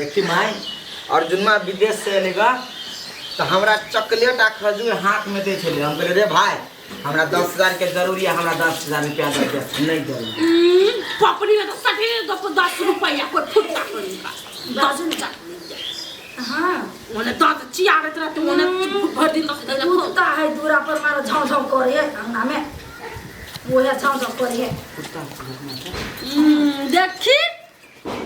देखी माय, अर्जुनमा विदेश से एलै गा तऽ हमरा चॉकलेट आ खजूर हाथ में दै छलै। हम कहलियै रे भाई, हमरा 10,000 के जरूरी है, हमरा 10,000 रुपया दे दे। नहीं देलक। पपड़ी में तो सठी दो 10 रुपया कोई फुटका कोई का 10 रुपया। हाँ। ओने दांत चियारत रहते, ओने भर दिन रख देला। कुत्ता है दूरा पर मारो, झाँव झाँव करे है अंगना में, वो है झाँव झाँव करे है। देखी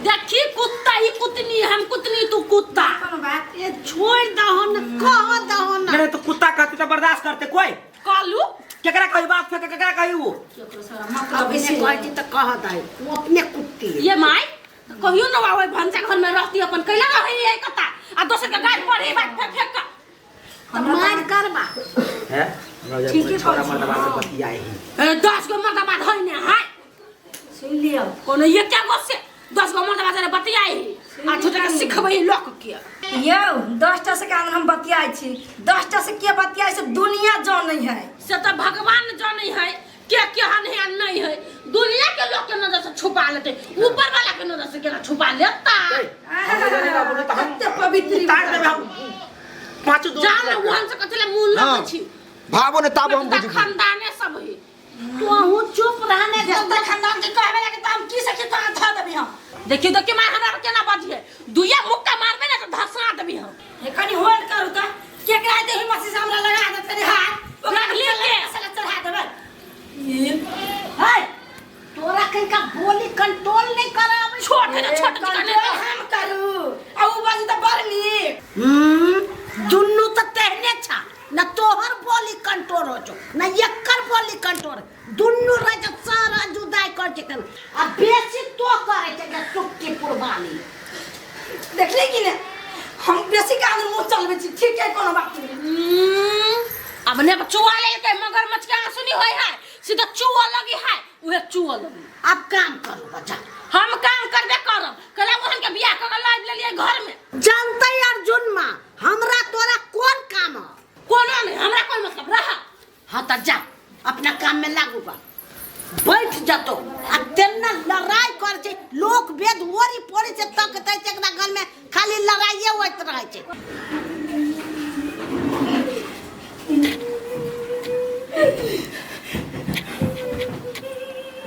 देखी, कुत्ता ही कुतनी, हम कुतनी तू कुत्ता। कोनो बात। ए, छोड़ दहो न, कह दहो न। नहीं तो कुत्ता कहते तो बर्दाश्त करते कोई? कालू। केकरा कही बात फेंके, केकरा कही वो? केकरो सारा मतलब अपने से कहती तो कह दे, वो अपने कुत्ती है। ये माय, कहियो न आवे भनसा घर में रहती, अपन कैला रही है कता आ दोसर के गाड़ पड़े बात फेंक फेंक का। तो मार करबा। हैं, हमरा ठीक है, छोरा बाबूजी। मर्दबा से बतियाई ही। ए, 10 गो मर्दबा धइ ने हाय। सुन लियो। कोनो एके गो से 10 गो मर्दबा से बतियाई आ छोटे के सिखबै लोक के। यौ, 10टा से काम हम बतियाइ छी, 10टा से के बतियाइ से दुनिया जानै है। से तऽ भगवान जानै है के केहन है आ नहीं है। दुनिया के लोग के नजर से छुपा लेते, ऊपर वाला के नजर से केना छुपा लेता? कते पवित्र। उतार देबै हम पाँचों दो। जान वहां से कथी ले मुंह हाँ। लगै छी। भावो ने ताबो हम तऽ बुझबी। खानदाने सब है। तू अहूँ चुप रहने। जस्ता खानदान के कहबे लगे तऽ हम की सखी तोरा धऽ देबी हम। देखियो देखियो मार, हमरा केना बजिए, दुइया मुक्का मारबे ने तऽ धसा देबी हम। हे, कनी होल्ड करू तऽ, केकरा देही मसी से हमरा लगा दे तनी हाथ ओकरा। रख ले के। साला चढ़ा देबै। है तोरा कनका बोली कंट्रोल नहीं करावे। छोट है ना, छोट कंट्रोल निकाले। हम करू आ उ बाजू तऽ बड़ नीक। दुन्नू तऽ तेहने छा, न तोहर बोली कंट्रोल हो छौ न एकर बोली कंट्रोल। दुन्नू रह के सारा जुदाई कर छै आ बेसी तो करे छै के सुक्की पुरबानी। देखली कि ने, हम बेसी के आदमी मुँह चलबै छी। ठीक है, कोनो बात नहीं। अब ने चुआ लेलकै, मगरमच्छ के आंसू नहीं होय है, सीधा चुआ लगी है, उहे चुआ लगी। अब काम करू बच्चा। हम काम करबे करब, कला मोहन के बियाह कऽ के लाइब लेलियै घर में। जानते अर्जुन माँ, हमरा तोरा कोन काम है? कोनो नहीं, हमरा कोई मतलब रहा। हाँ तो जा, अपना काम में लागू बा, बैठ जतो आ तेना लड़ाई कर छै, लोक वेद ओरी पोरी से तकते छै, एकरा घर में खाली लड़ाइए होइत रहै छै।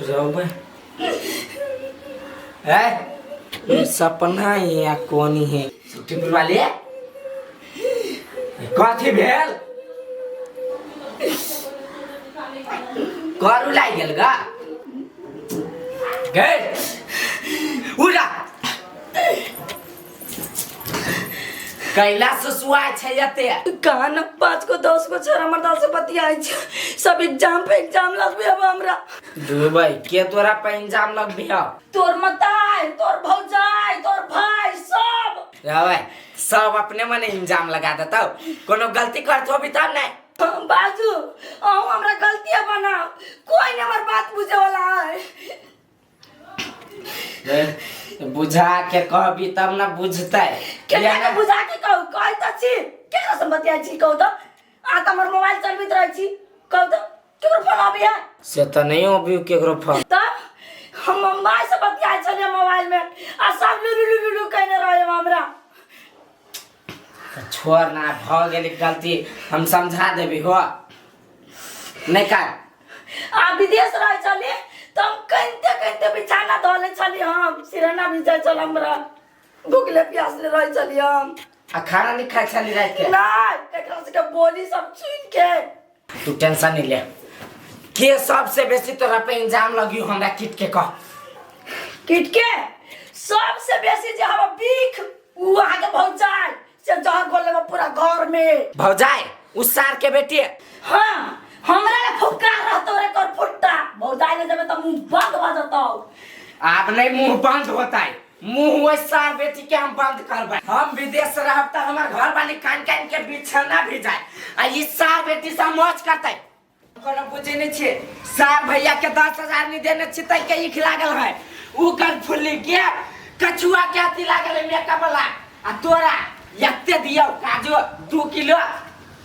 रौबे है, ये सपना है या कोनी है? सुट्टी वाले, कथी भेल? करू लागि गेल गा गे, उड़ा कैला सुसुआ छै एते। कहा न, 5 को 10 को छोरा मर्दा से बतियाइ छै, सब एग्जाम पे एग्जाम लगबे अब हमरा। दुबई के तोरा पे इंजाम लगबी हो? तोर मताई, तोर भौजाई, तोर भाई सब। रवे, सब अपने मने इंजाम लगा देतौ, कोनो गलती करतो भी तब नहीं। बाजू अहूँ हमरा गलती बनाओ, कोई नहीं हमर बात बुझे वाला है। ए, बुझा के कहबी तब ना बुझतै। केना के बुझा के कहू? कहै तऽ छी, केकरा से बतियाइ छी कहू तऽ? आ तऽ हमर मोबाइल चलबैत रहै छी, कहू तऽ केकरो फोन अबै है? से तऽ नहीं अभी केकरो फोन। तब हम माय से बतियाइ छलियै मोबाइल में आ सब लुलु लुलु लुलु कहने रहे हमरा। तऽ छोड़ ना, भऽ गेली गलती, हम समझा देबी हो, नहीं कर। आ विदेश रहै छली तऽ हम कनिते कनिते बिछाना धऽ लै छली, हम सिरहना भिजै छल हमरा, भूखले प्यासले रहै छली हम। आ खाना नहीं खाइ छली राति के? नहि, एकरा सबके बोली सब सुनि के। तू टेंशन नहीं ले, के सबसे बेसी तोरा पे इंजाम लगियो हमरा किट के कह। किट के सबसे बेसी जे हम बीख उ अहाँके भौजाइ से जहर घोल लेबो पूरा घर में। भौजाइ उस सार के बेटी? हाँ, हमरा ले फुफकार रहतो रे कर फुट्टा, भौजाइ ले जेबे त मुंह बंद भ जतौ। आब नहीं मुंह बंद होता है, मुंह वही सार बेटी के हम बंद करबै। हम विदेश से रहब त हमर घर वाली कान कान के बिछाना भी जाए आ ई सार बेटी से मौज करतै। कोनो बुझे नहीं छे, सार भैया के 10,000 नहीं देने छी तै के ईख लागल है, ऊ कर फुल्ली के कछुआ के अथी लागल है मेकअप वाला, आ तोरा एते दियौ काजू 2 किलो,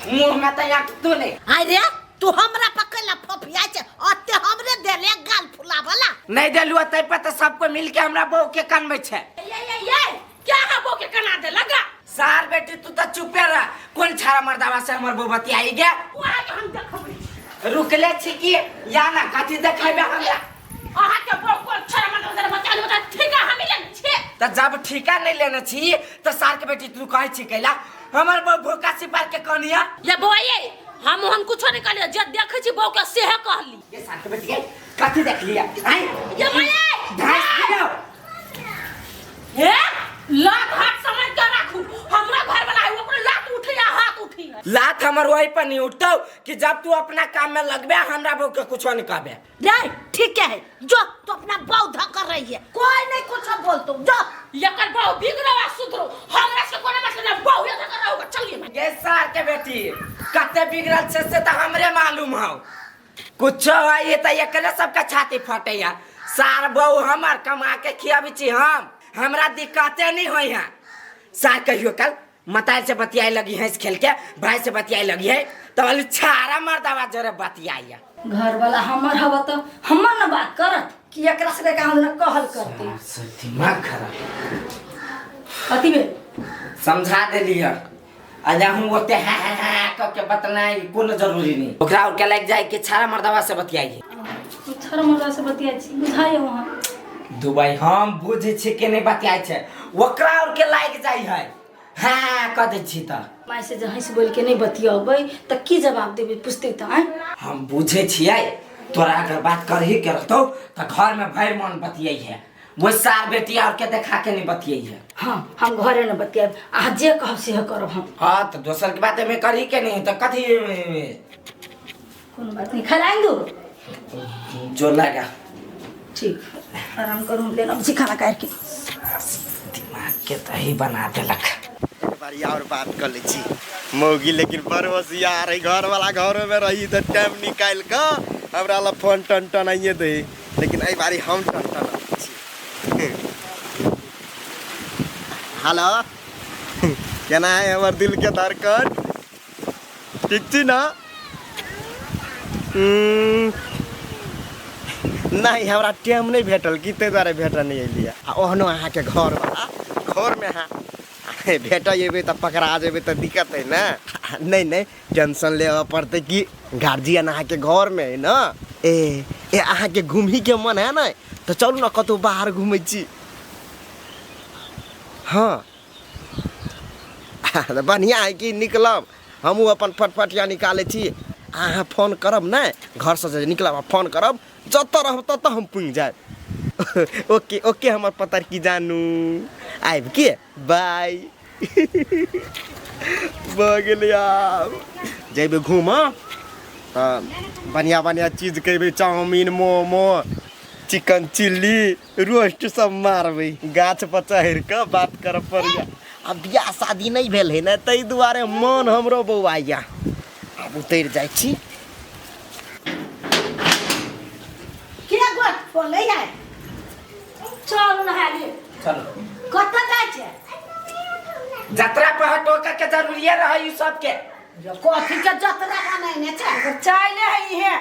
मुंह में त एक तू नहीं। आय रे, तू हमरा पकड़ फफिया छै, अते हमरे देले गाल फुलावला। नहीं देलू तै पर त सबको मिल के हमरा बहू के कनबै छै। ये ये ये क्या है वो? चुपे रह। कोन छाड़ा मर्दावा से हमर बहू बतियाई गे? वहाँ के हम देखबै। रुकले छी कि या ना? कथी देखेबे हमरा? अहाँ के बहू कोन छाड़ा मर्दावा से बतियाई बता ठीका हम लेने छी। त जब ठीका नहीं लेने छी त सार के बेटी तू कहै छी कैला हमर बहू भूखा सिपाही के कनिया? ये बौआ ये हम ओहन कुछो नहीं कहलियै, जे देखै छी बहू के सेहे कहली। ये सार के बेटी कथी देख लिया? आइ ये माये ढास दियो। हे लात हाथ समझ के राखू, हमरा घर वाला है ओकरो लात उठे या हाथ उठी। लात हमर वही पर नहीं उठतौ कि जब तू अपना काम में लगबे हमरा बहू के कुछो नहीं कहबे। रे ठीक है, जो तू अपना बहू धकर रही है, कोई नहीं कुछ बोलतो जो। एकर बहू बिगड़ो आ सुधरो हमरा से कोनो मतलब नहीं, बहू ये धकर रहोगा। चलिए मैं। ये सार के बेटी कते बिगड़ल छे से त हमरे मालूम हौ। कुछो है ये त एकरे सबके छाती फटैया। सार बहू हमर कमा के खियाबै छी हम, हमरा दिक्कते नहीं होई है। सार कहियो कल मताई से बतियाए लगी है, खेल के भाई से बतियाए लगी है तो वाली छाड़ा मर्दावा जरे बतियाई। घर वाला हमर हवा तो हमर न बात करत कि एकरा से का हम न कहल करती। से दिमाग खराब कथी बे समझा देली है। आ हूँ ओते हा हा हा क के बतनाई कोनो जरूरी नहीं। ओकरा और के लग जाए कि छाड़ा मर्दावा से बतियाई। छाड़ा मर्दावा से बतियाई छी बुझाई वहां दुबई हम बुझै छी के नहीं बतियाई छै, ओकरा और के लाग जाय है। हां क दै छी त माय से जे हंस बोल के नहीं बतियबै त की जवाब देबै पूछते त आय? हम बुझै छियै तोरा अगर बात करही के रहतौ त घर में भरि मन बतियाई है, वो सार बेटी और के देखा के नहीं बतियाई है। हाँ हम घरे न बतियाब, अहाँ जे कहब से करब हम। हाँ तो दोसर के बात में करही के नहीं त कथी? कोनो बात नहीं, खिलाएं दो जो लगा ठीक आराम करूँ लेना जी खाना काट के। दिमाग के दही बना देलक। एक बार और बात कर लै छी मौगी, लेकिन बड़ होशियार है। घर वाला घर में रही तो टाइम निकाल के हमरा ला फोन टन टन आइए दे, लेकिन एहि बारी हम टन टन छी। हेलो केना है हमर दिल के धड़कन? ठीक छी ना? नहीं हमरा टाइम नहीं भेटल कि ताहि दुआरे भेटल नहीं अयलियै। आ ओहनो अहाँके घर वाला घर में अहाँ भेट अयबै तऽ पकड़ा जेबै तऽ दिक्कत है ना। नहीं नहीं टेंशन लेबऽ पड़तै कि गार्जियन अहाँके घर में है ना। ए ए अहाँके घूमही के मन है ना तऽ चलू ना कतहु बाहर घूमै छी। हाँ बढ़िआँ है कि निकलब, हमहूँ अपन फटफटिया निकालै छी। अहाँ फोन करब ने घरसँ जे निकलब आ फोन करब, जतऽ रहब ततऽ हम पुगि जायब। ओके ओके हमर पतरकी जानू आबि के बाय। भऽ गेलै आब जेबै घूमऽ तऽ बढ़िआँ बढ़िआँ चीज खेबै, chowmein momo chicken chilli roast सब मारबै, गाछ पर चढ़ि कऽ बात करऽ पड़ैया। आ बियाह शादी नहि भेल है ने ताहि दुआरे मन हमरो बौआइया। आब उतरि जाइ छी। के गोट खोलै है? चलू नहा लिअ। चलो कतऽ जाइ छै? जतरा पर हटोका के जरूरी रहै ई सबके। कथी के जतरा बनेने छै? चाय ले है इहे।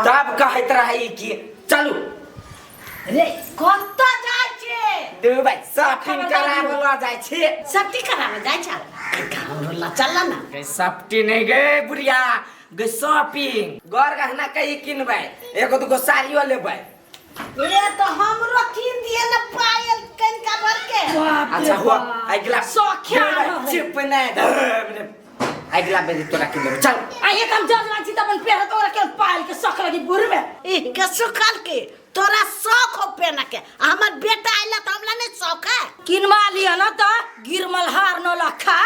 तब कहैत रहै कि चलू रे कतऽ जाइ छै? दुबई शॉपिंग कराबऽ लऽ जाइ छी। सट्टी कराबऽ जाइ छै? हमरो ला चल ना। गे सट्टी नहीं गे बुढ़िया, गे शॉपिंग गर गहना कहीं किनबै, एगो दूगो साड़ियो लेबै। ए तो हमरो किन दिए ना पायल कनिका भर के। अच्छा हुआ अगला शौखिया चुप नहीं अगला बेरी तोरा किन देबो चल। आ एक हम जज छी त अपन पेड़ तोरा के पायल के शौक लगी बुढ़ में। ई के सुखल के तोरा शौक हो पेना के, हमर बेटा आइला त हमरा नहीं शौक है। किनवा लिया ना त गिरमलहार न लखा।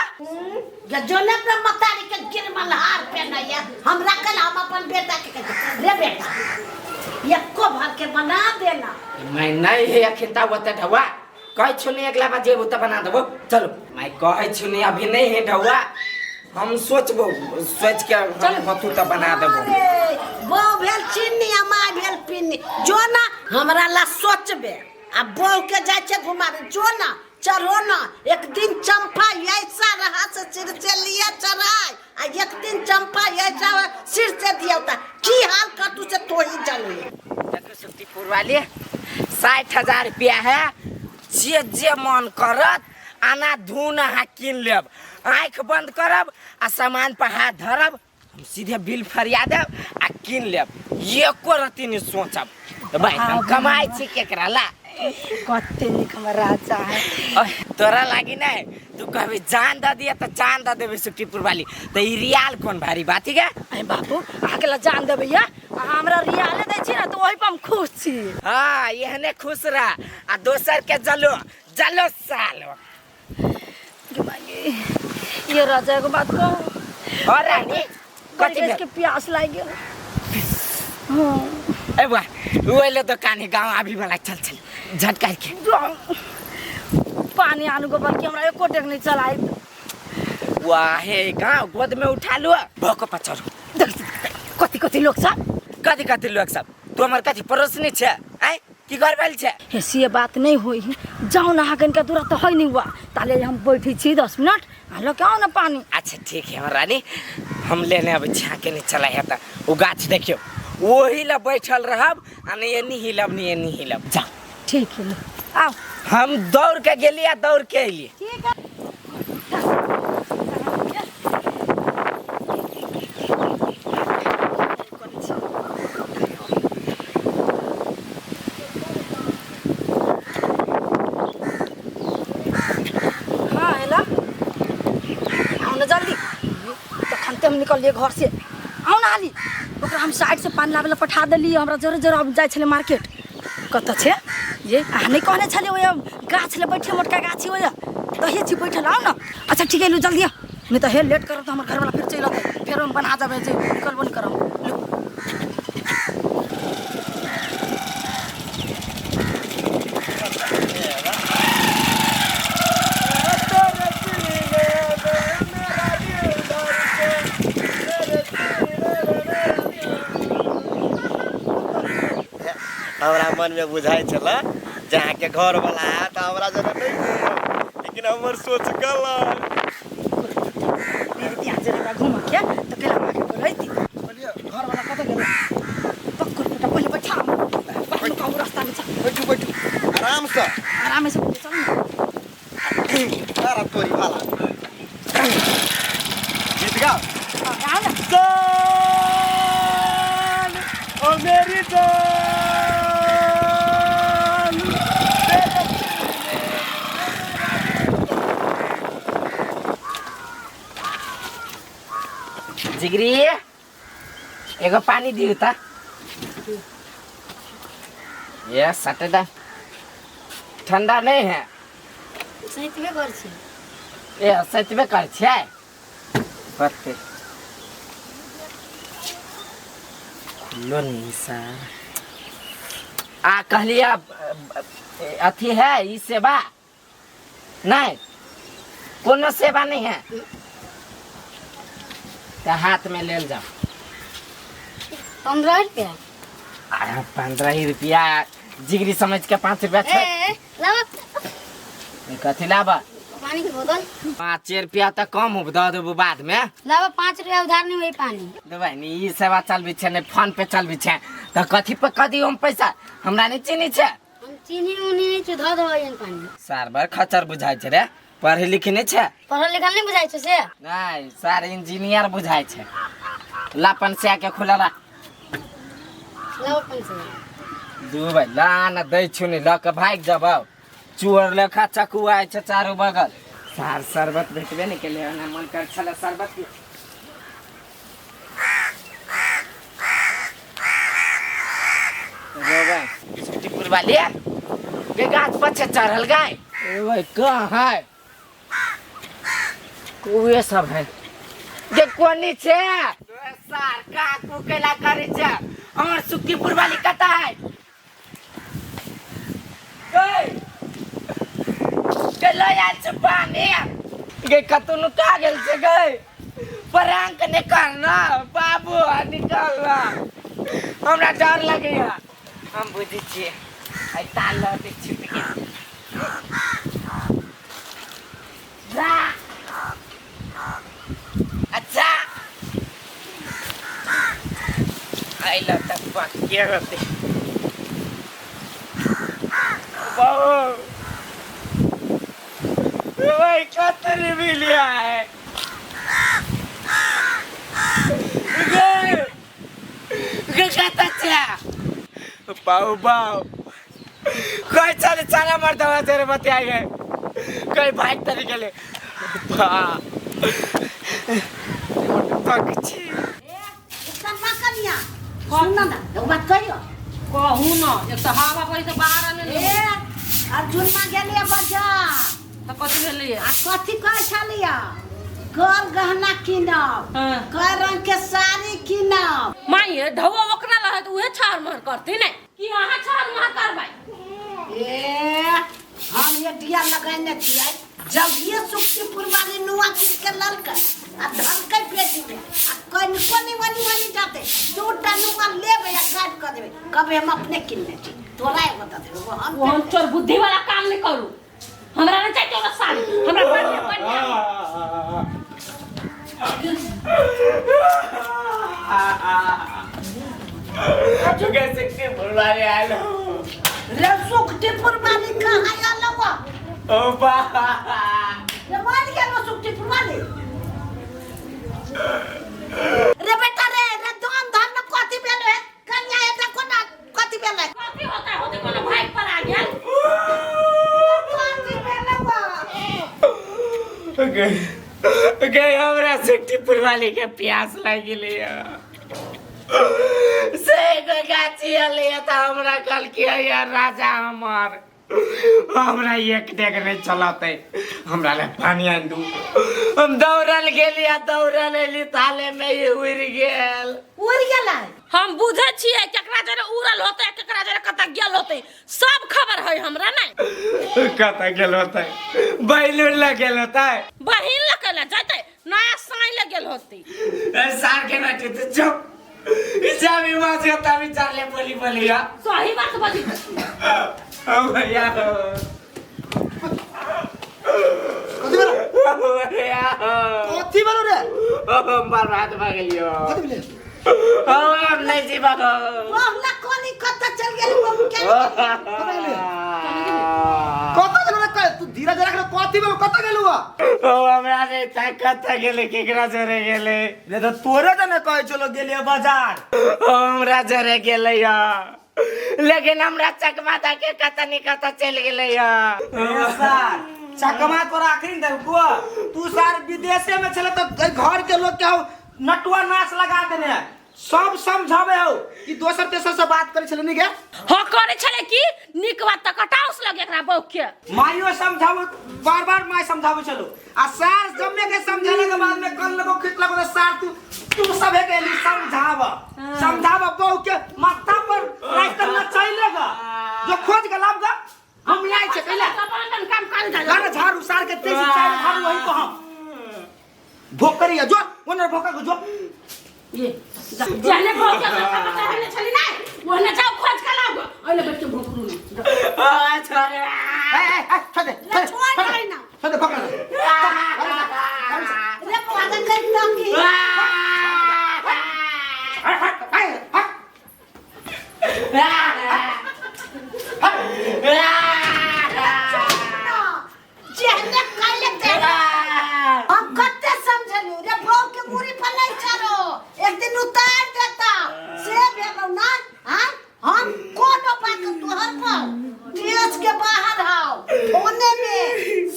जो ने अपना मतारी के गिरमलहार पेनैया हमरा कल हम अपन बेटा के कहै रे बेटा एको भर के बना देना। मैं नहीं है अखिन ता ओते ढौआ कहै छु नहीं अगला बार जेबो त बना देबो। चलो मैं कहै छु नहीं अभी नहीं है ढौआ, हम सोचबो सोच के हम होतु त बना देबो। बहू भेल चिन्नी आ my भेल पिन्नी, जो ना हमरा ला सोचबे आ बहू के जाइ छै घुमाबे, जो ना चढ़ो ना एक दिन चंपा ऐसा रहा से सिर से लिया चढ़ाए आ एक दिन चंपा ऐसा सिर से दिया होता की हाल कर तू से तो ही जानी। देखो सुखीपुर वाली 60,000 रुपया है, जे जे मन करत आना धून अहाँ कीन लेब। आँखि बंद करब आ सामान पर हाथ धरब, हम सीधे बिल फरिया देब आ कीन लेब, एको रत्ती नहीं सोचब। तो भाई हम कमाई छी केकरा ला। कते नीक हमर राजा है। ओह, तोरा लागी नहीं तू कभी जान दे दिया तो जान दे देबे सुखीपुर वाली, तो ई रियाल कोन भारी बात है? अरे बाबू अहाँके ला जान देबै या, अहाँ हमरा रियाले दै छी ने तऽ ओहि पर हम खुश छी। हाँ एहने खुश रह आ दोसर के जलो जलो सालो। ये राजा एगो बात कहू? और रानी कथी बड़ी के प्यास लागि गेल। हाँ ए बुआ ओले दुकान है गाँव आबी वाला, चल चल झटका के पानी आनु गो, बल्कि हमरा एको डेग नहीं चलाइत। वाह हे गाँव गोद में उठा लुआ भोको पचरू। देख कथी कथी लोग सब, कथी कथी लोग सब, तू हमर कथी पड़ोसनी छे? आय की घर भेल छे? हे से बात नहीं होई, जाओ ना अहाँ कनिका दूरा तो है नहीं हुआ, ताले हम बैठे छी 10 मिनट, अहाँ लऽ के आउ ना पानी। अच्छा ठीक है हमर रानी, हम लेने अबै छी, अहाँके नहीं चलाइ हेतै। ओ गाछ देखियौ ओही ला बैठल रहब आ नहीं एनी हिलब नहीं एनी हिलब। जाओ ठीक है आओ। हम दौड़ के गेली आ दौड़ के अयली। ठीक है। हाँ हेलो आओ ना जल्दी, तखन ते हम निकलिए घर से। आओ ना हाली, ओकरा हम साइड से पानी लाबे ला पठा देलियै, हमरा जोरे जोरे अब जाइ छलै मार्केट। कतऽ छै ये? अहाँ नहि कहने छलियै ओहि गाछ ले बैठे, मोटका गाछी ओहि तहिए छी बैठल, आउ ना। अच्छा ठीक है लू जल्दी, नहीं तो हे लेट करब तऽ हमर घरवाला फेर चलि अतै, फेर हम बना देबै जे निकलबो नहि करब। लू हमरा मन में बुझाइ छल जे अहाँके घर वाला आयत तऽ हमरा जेना नहि घूमब, लेकिन हमर सोच गलत। यहाँ घूमऽ के तऽ कैला हमरा के बोलैती कहलियै घर वाला कतऽ गेलै? पक्कड़ बेटा पहिले बैठा, बाहर कहू रास्ता में चल। बैठू बैठू आराम से, आराम से चल ना। तारा तोरी वाला गीत गाओ। गाओ ना। जान ओ मेरी जान, जिगरी एगो पानी दियो त। ये सटेदा ठंडा नहीं है। सैतबे कर छी। ए सैतबे कर छै पत्ते खुलो नहीं सर। आ कहलिया अथी है ई सेवा नहीं, कोनो सेवा नहीं है तो हाथ में ले जाओ। 15 रुपया। अरे 15 ही रुपया जिगरी समझ के 5 रुपया छोड़। ए, लावा। कथी लाबा? पानी के बोतल। 5 रुपया तो कम हो, दऽ देबो बाद में। लावा 5 रुपया उधार नहीं होई पानी। देबै नी, ई सेवा चलबी छै ने फोन पे चलबी छै तऽ कथी पे कऽ दियौ हम पैसा? हमरा नहीं चिन्है छै। हम चिन्ही उन्ही नहीं छै, धऽ देबै एहन पानी। सार बड़ खच्चर बुझाइ छै रे, पढ़े लिखे नहीं छै? पढ़ल लिखल नहीं बुझाइ छै से? नहीं सार इंजीनियर बुझाइ छै। ला पंसिया के खुला ला। लाओ पंसिया। दू भाई ला ना दै छु नि, लऽ के भागि जबौ। चोर लेखा चकुआ छै चारू बगल। सार शरबत भेटबे नहीं केलै, ओना मन कर छलै शरबत पी। रो भाई, सुखीपुर वाली के गाछ पर छै चढ़ल गाय। ए भाई कहाँ है? कौए सब है। गे कोनी छै? सार का कुकेला करै छै? हमर सुखीपुर वाली कतऽ है? गै गे लऽ आयल छै पानी। गे कतौ नुका गेल छै गै। प्रांक निकल ना बाबू, निकल ना, हमरा डर लगैया। हम बुझै छियै आइ ताल लहते छुटि गेल। जा अच्छा आइ लऽ तक पक्के होतै। बाबू गई कतरी मिलिया है गई गई कत छै पाऊ पाऊ कहीं चल चला मर्दवा तेरे बतिया गए कहीं भाग तरी गेले बा तक छी। कन्या कन्या सुन ना, एगो बात कहियो। कहू न, एक तऽ हवा बही तऽ बाहर आने। ए अर्जुन मा गेलियै बाजार। तऽ कथी भेलैया? आ कथी कहै छलियै, गल गहना कीनब, कई रंग के साड़ी कीनब। माइये ढौआ ओकरा रहै तऽ उहे छाड़ मार करती ने कि अहाँ छाड़ मार करबै? ए हम ये दिया लगैने छियै, जल्दिए सुखीपुर वाली नुआ कीन के ललकै आ धलकै पेटी में आ कनिको नहीं वनी वनी जाते, दूटा नुआ लेबै आ गायब कऽ देबै। कभी हम अपने किनने छी, तोरा एगो दऽ देबै, एगो हम। ओहन चोर बुद्धि वाला काम नहीं करू। हमरा नहीं चाहिए तोरा साड़ी, हमरा बढ़िया बढ़िया। चुके सिक्के फुलवारी आयल। रे सुखटीपुर वाली कहाँ आयल हुआ? ओ बा रे मान गेलो सुखटीपुर वाली। रे बेटा रे, रे दान धन न कथी भेल है कन्या, एटा कोना कथी भेल है? कथी होता है होते, कोनो भाई पर आ गेल। कथी भेल हुआ? गई गई, हमरा सिक्की वाली के प्यास लागि गेलै से एगो गाछी अलै तऽ हमरा कहलकै यार राजा हमर, हमरा एक डेग नहीं चलते, हमरा ले पानी आनि दू। हम दौड़ल गेली आ दौड़ल एली, ताले में ही उड़ि गेल। उड़ गेलै? हम बुझै छियै केकरा जरे उड़ल होतै, केकरा जरे कतऽ गेल होतै, सब खबर है हमरा। नहीं कतऽ गेल होतै? बैलूर लग गेल होतै। बहिन लग के जैतै? नया साई लग गेल होतै। ए, सार के बेटी तो चुप जब भी मौज के तभी चले बोली बोली हा। सही बात बजी। ओ भैया। कथी भेलो? ओ भैया। कथी भेलो रे? ओ हम बर्बाद भऽ गेलियो। कथी भेलै? ओ हम नहीं जीबो। बहुला कोनी कतऽ चल गेल बहू के? कतऽ गेलो रे? तू धीरज राख रे, कथी भेलो, कतऽ गेलू आ? ओ हमरा नहीं था कतऽ गेलै, केकरा जरे गेलै। रे तऽ तोरे तऽ ने कहै छलो गेलियै बाजार। ओ हमरा जरे गेलै या, लेकिन हमरा चकमा दऽ के कतऽ नहीं कतऽ चलि गेलै या। ए सार, चकमा तोरा आखिरी देलको। तू सार विदेशे में छले तऽ एहि घर के लोग के हौ नटुआ नाच लगा देने है। सब समझावे हो कि दोसर तेसर से बात करे छले नहीं गे? हाँ करे छले की निक बात तऽ कटाउस लगे एकरा बहू के। माइयो समझावे, बार बार माय समझावे छलो आ सार जम्मे के समझाने के बाद में कल लगो खित लगो तो सार तू तू सब है के समझाव समझाव बहू के माथा पर राख कर नचैलेगा जो खोज के लाबगा हम लाइ छै कैला। अपन काम कर जा। घर झाड़ू सार के तेजी चार झाड़ू वही को हम भोकरिया जो ओनर भोका को जो। ये जहने भोग के माथा पर चढ़ने छली ना, ओहने जाओ खोज के लाओ, ओइले बैठ के भोकरू ने। ओ छोरे। ए ए ए, छोड़ दे। रे छोड़ दे ना। छोड़ दे, पकड़ ले। रे पागल कर की। हट हट। जेहने कैले तेहने। हम कते समझलियो, रे बहू के मुड़ी पर नहीं चढ़ो, एक दिन उतार देता से भेलौ ना। हाँ हम कोनो बात तोहर पर देश के बाहर हाव होने में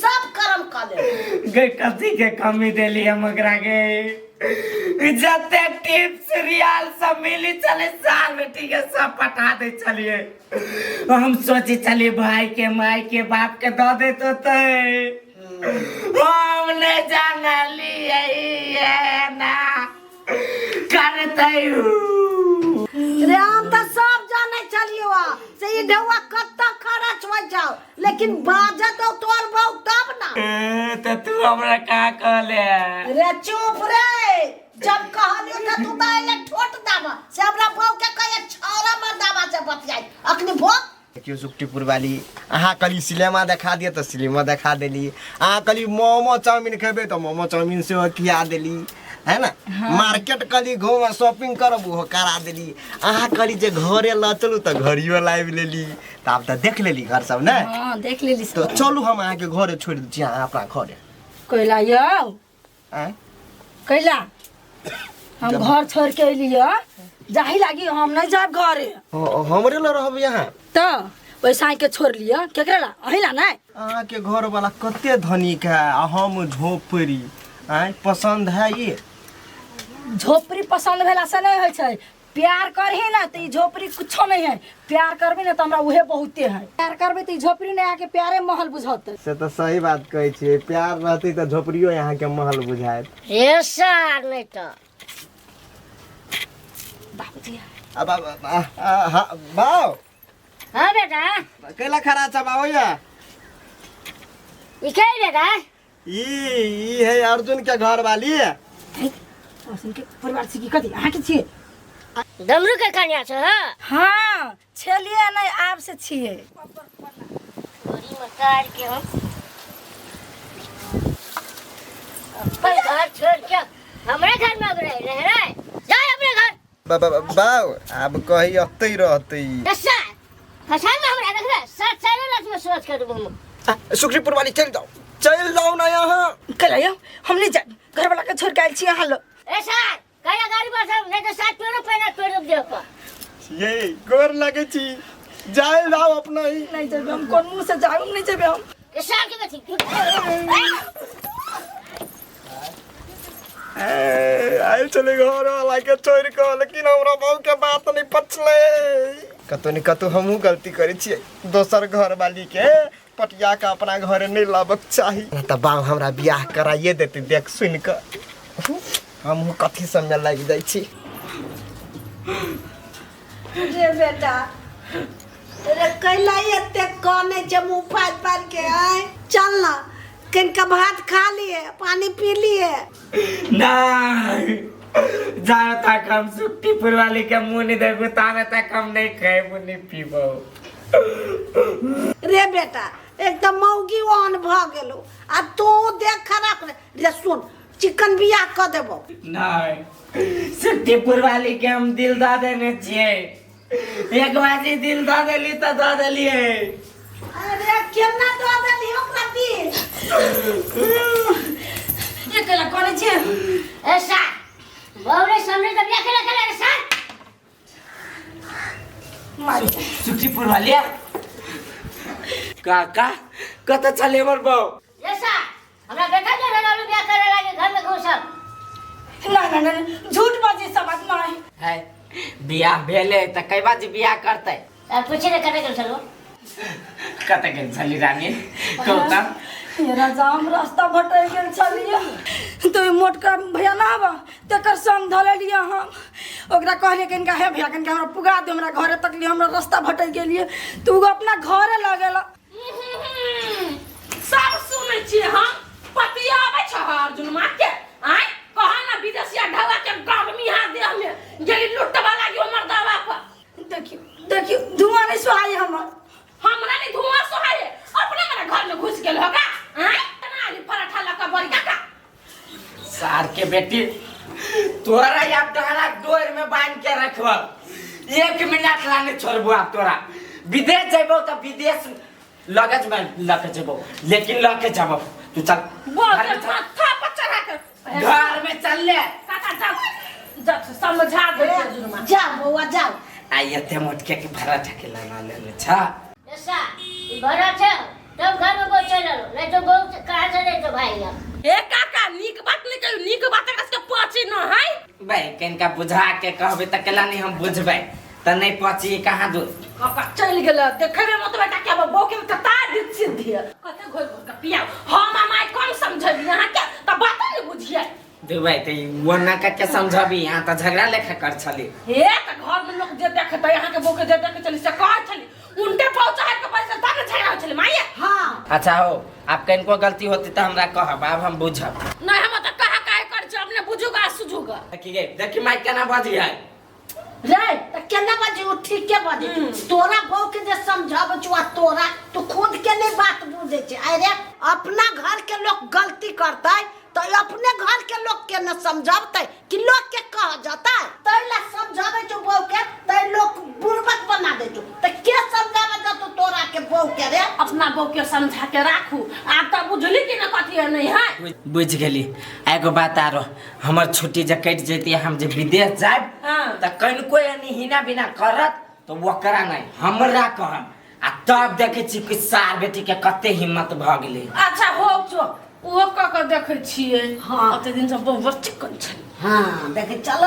सब कर्म कर ले। गई कथी के कमी देली हम ओकरा के? जते टिप्स रियाल सब मिली चले साल बेटी के सब पठा दे चलिए। हम सोची चलिए भाई के माई के बाप के दऽ देत होतै, हम नहीं जानलियै ना करतै। रे हम तो सब जाने चलियो से ई ढौआ कत्ता खर्च हो जाओ, लेकिन बाजत हो तोर बहू तब ना। ए, तऽ तू हमरा का कहले? रे चुप रे, जब कहलियो त तू त एले ठोट दाबा से हमरा बहू के कहे छौरा मर्दाबा से बतियाई अखनी भोग। देखियौ सुखटीपुर वाली, अहाँ कहली सिनेमा देखा दिअ तऽ सिनेमा देखा देली, अहाँ कहली मोमो चाउमीन खेबै तऽ मोमो चाउमीन सेहो खिया देली, है ना? मार्केट कहली घूम शॉपिंग करब ओहो करा देली, अहाँ कहली जे घरे लऽ चलू तऽ घरियो लाबि लेली। तऽ आब तऽ देख लेली घर सब ने? हाँ देख लेली। तऽ चलू हम अहाँके घरे छोड़ि दै छी, अहाँ अपना घरे। कैला यौ। आँय? कैला हम घर छोड़ के अलियै, जाही लागी हम नहीं जाब घरे। हमरे ला रहब यहाँ? तो वैसा के छोड़ लिया केकरा ला, अही ला नहीं? अहाँ के घर वाला कते धनिक है आ हम झोपड़ी। आँय, पसंद है ये? झोपड़ी पसंद भेला से नहीं होइ छै, प्यार करही ना तो ई झोपड़ी कुछो नहीं है। प्यार करबी ना तो हमरा उहे बहुते है, प्यार करबी तो ई झोपड़ी नहीं आके प्यारे महल बुझौते। से तो सही बात कहै छियै, प्यार रहती तो झोपड़ियो यहाँ के महल बुझायत। हे सार नहीं तो बाबूजी। अब अब हाँ बाओ। हाँ बेटा। कैला खड़ा छ बाबू या? ई के बेटा? ई है अर्जुन के घर वाली। अर्जुन के परिवार से की कथी अहाँ के छियै? डमरू के कन्या छ। हाँ हाँ छलिए नहीं आब से छियै। गोरी मकार के हम अपन घर छोड़ के हमरे घर में अब रहे रहे रे, जा अपने घर। बाऊ अब कही अतै रहतै। दसा फसा में हमरा देख रे, 7 लाख में सोच कर देबो हम। सुखरीपुर वाली चल जाओ, चल जाओ ना यहाँ। कैला यौ हम नहीं जाब, घर वाला के छोड़ के आयल छी अहाँ लो। ए सार कहिया गाड़ी पर सब नहीं तो 7 पेड़ पहिना तोड़ देब पर। ये गोर लगे छी, जाए जाओ अपना ही। नहीं जाबे हम, कोन मुंह से जाब, नहीं जाबे हम। ए सार के बेटी आयल चले घर वाला के छोड़ के, लेकिन हमरा बहू के बात नहीं पचले। कतौ ने कतौ हमहूँ गलती करै छियै, दोसर घर वाली के पटिया के अपना घर नहीं लाबक चाही। त बाऊ हमरा बियाह कराइए देते देख सुन के, हमहूँ कथी सब में लागि जाइ छी। रे बेटा रे कैला एते कने छै मुँह फाड़ फाड़ के? आय चल ना कनिका भात खा लिए, पानी पी लिए। नहीं जा तक हम सुखटीपुर वाली के मुँह नहीं देखबो ताबे तक हम नहीं खेबो नहीं पीबो। रे बेटा एकदम मौगी ओहन भऽ गेलो आ तू देख खराब रे। सुन चिकन बियाह कऽ देबो। नहीं सुखटीपुर वाली के हम दिल दऽ देने छियै, एक बाजी दिल दऽ देली तऽ दऽ देलियै। अरे केना दऽ देली ओकरा दिल? ये कैला कोने छियै? ए सार बाबरे सामने तो बियाह केला केला रे सार। मारी सुखटीपुर वाली काका कतऽ छलै हमर बहू? ए सार हमरा बेटा के रहल बियाह करे लागे घर में घुसल। ना ना ना झूठ बाजी सब बात नहीं है। बियाह भेलै तऽ कै बाजी बियाह करतै? आ पूछे ने कते गेल छलो? कतऽ गेल छली रानी कहू तऽ? हे राजा हम रास्ता भटक गेल छलियै तो ई मोटका भैया ना आबा तेकर संग धऽ लेलियै हम। ओकरा कहलियै कनिका हे भैया कनिका हमरा पुगा दे, हमरा घरे तक लियै, हमरा रास्ता भटक गेलियै तऽ ओ अपना घरे लऽ गेल। सब सुनै छियै हम, पतियाबै छ अर्जुन माँ के। आय कह ना विदेशिया ढवा के गर्मी हा देह में गेली लुटबा लागी हमर दवा पर। देखियो देखियो धुआं नहीं सुहाई हमर। हमरा नहीं धुआं सुहाई, अपने मेरे घर में घुस गेल होगा। आय ना आली पराठा लका बरिया का। सार के बेटी तोरा या डहरा डोर में बांध के रखब, 1 मिनट ला नहीं छोड़बो। आप तोरा विदेश जेबो तो विदेश लगज में लके जेबो, लेकिन लके जाबो। तू चल बोल माथा पर चढ़ा के घर में चल ले। काका जाओ जब समझा दे अर्जुन माँ। जा बौआ जाओ। आ एते मोटके के पराठा के लाना लेने छा। ऐसा भरा छ तब घर में बहुत चल नहीं तो बहुत कहां से नहीं तो भाई। ए काका नीक बात नहीं कहियो, नीक बात एकरा के पची न है। भाई कनिका बुझा के कहबे त केला नहीं हम बुझबै त नहीं पची कहाँ दूर। काका चल गेल देखबे मत बेटा के अब बौ के कता दित सिद्धि कते घोर घोर के पिया हम माय कम समझबी अहाँ के त बात नहीं बुझिए। दुबई त वना का के समझबी, यहाँ त झगड़ा लेखा कर छली। हे त घर में लोग जे देखते यहाँ के बौ के जे देखे चली से कह छली उनटे पहुंचा के पैसा तब झगड़ा हो छली माया। हां अच्छा हो आप कनको गलती होती त हमरा कहब, अब हम बुझब नहीं। हम त कहा काहे कर छी अपने बुझुगा सुझुगा। देखी गे देखी माइक केना बजी है रे त केना बजी? उ ठीक के बजी तोरा बहू के जे समझाबै छौ आ तोरा तू खुद के नहीं बात बुझै छै। अरे अपना घर के लोग गलती करतै तो अपने घर के लोग के न समझाबतै कि लोग के कह जतै? तै ला समझाबै छौ बहू के तै लोग बुड़बक बना दै छौ त के समझाबै जतौ तोरा के बहू के रे? अपना बहू के समझा के राखू। आब त बुझली कि न कथी के नहीं है। बुझि गेली। एगो बात आरो, हमर छुट्टी जे कटि जैती, हम जे विदेश जायब तऽ कनिको यानी हिना बिना करत तऽ ओकरा नहि, हमरा कहब, आ तब देखै छी कि सार बेटी के कते हिम्मत भऽ गेलै। अच्छा हो जो, ओहो कऽ के देखै छियै। हाँ। ओते दिन से बहुत चिकन छै। हाँ देखे, चल,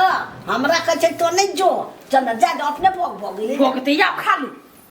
हमरा कहै छै तो नहीं जो, चल जा, अपने भोग भोग गेली। भोगते या खाली।